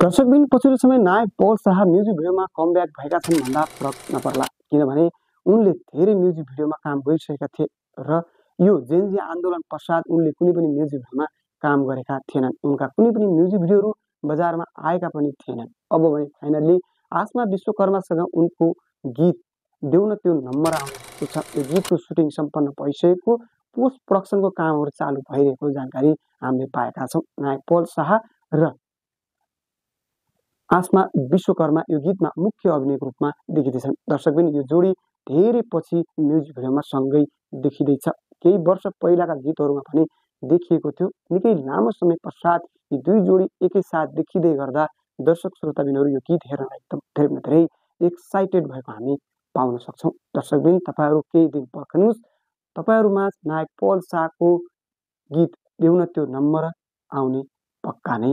दर्शकबिन पछिल्लो समय नायक पल शाह म्युजिक भिडियोमा कमब्याक भएका छन् भन्दा फरक नपर्ला, किनभने उनले धेरै म्युजिक भिडियोमा काम गरिसकेका थिए र यो जेनजी आन्दोलन पश्चात उनले कुनै पनि म्युजिक भिडियोमा काम गरेका थिएनन्। उनका कुनै पनि म्युजिक भिडियोहरू बजारमा आएका पनि थिएनन्। अब भने फाइनल्ली आसमा विश्वकर्मासँग उनको गीत देऊ न त्यो नम्बर आएको छ। यो गीतको सुटिङ सम्पन्न भइसकेको, पोस्ट प्रोडक्सनको कामहरू चालु भइरहेको जानकारी हामीले पाएका छौँ। नायक पल शाह र आसमा विश्वकर्मा यो गीतमा मुख्य अभिनयको रूपमा देखिँदैछन्। दर्शकबिन यो जोडी धेरै पछि म्युजिक भिडियोमा सँगै देखिँदैछ। केही वर्ष पहिलाका गीतहरूमा पनि देखिएको थियो। निकै लामो समय पश्चात यी दुई जोडी एकैसाथ देखिँदै गर्दा दर्शक श्रोताबिनहरू यो गीत हेर्न एकदम धेरै धेरै एक्साइटेड भएको हामी पाउन सक्छौँ। दर्शकबिन तपाईँहरू केही दिन पर्खनुहोस्, तपाईँहरूमा नायक पल शाहको गीत देऊ न त्यो नम्बर आउने पक्का नै